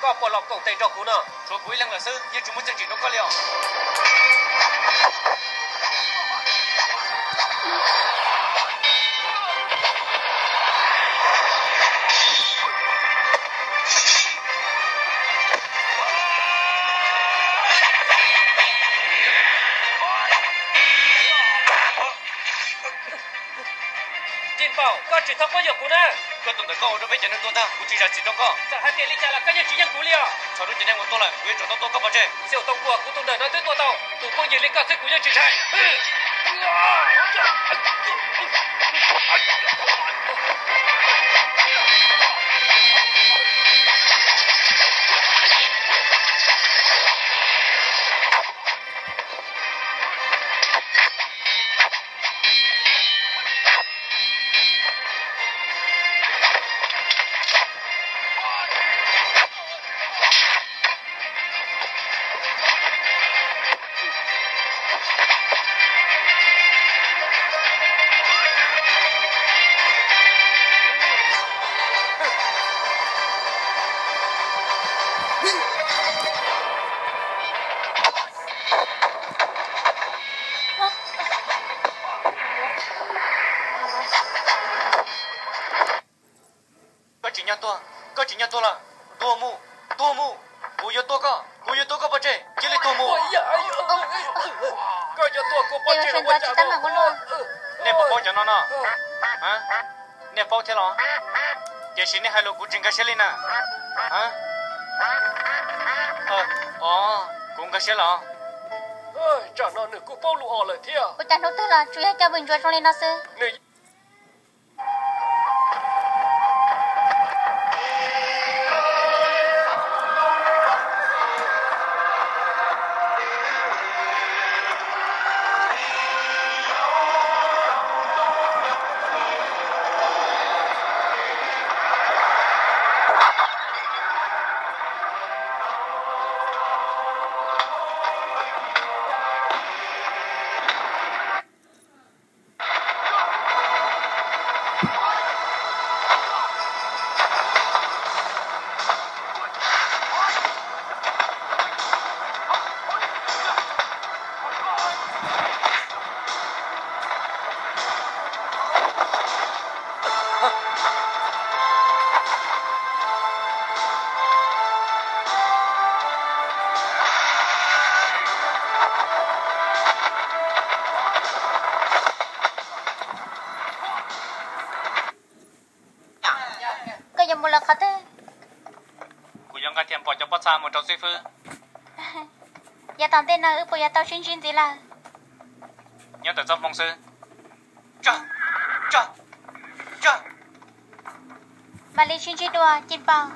Koj puas los koom tes nrog kuv no? Tshuav kuv ib leeg lawm xwb, yeej tsis muaj txiaj tsim rau koj li os. Ci Npaum, koj tsis txhob quab yuam kuv na. Koj tus ntawm koj ua rau peb cov neeg tuag tag, kuv tsis zam txim rau koj. Txawm hais tias li cas los koj yeej tsis yeej kuv li os. Txhawm rau cov neeg uas tuag lawm, kuv yuav tsum tau tua koj pov tseg. Xiaum Tooj Kuam, kuv tus ntawm no twb tuag tau, tus phooj ywg li koj xwb kuv yeej tsis ntshai. Koj tsis nyob tuag, koj tsis nyob tuag lawm. Tuag mus, tuag mus. Kuv yuav tua koj, kuv yuav tua koj pov tseg, cia li tuag mus. Koj yuav tua kuv pov tseg los ua cas? Nej puas paub cov no no? Nej paub thiab los? Tiam sis nej hais lus kuv tsis nkag siab li na. Os, kuv nkag siab los. Tsam no nws kuj paub lus os lawm thiab. Ua cas hnub twg los tsuas yog coj vwm ntsuav zoo li no xwb? Koj yuav mus lawm qhov twg? Kuv yuav nqa thiab pom cov pob txha mus rau xib fwb. Yav tom ntej no wb puas yuav tau sib ntsib ntxiv lawm? Nyob tawm txoj hmoo xwb. Mam li sib ntsib dua, Ci Npaum.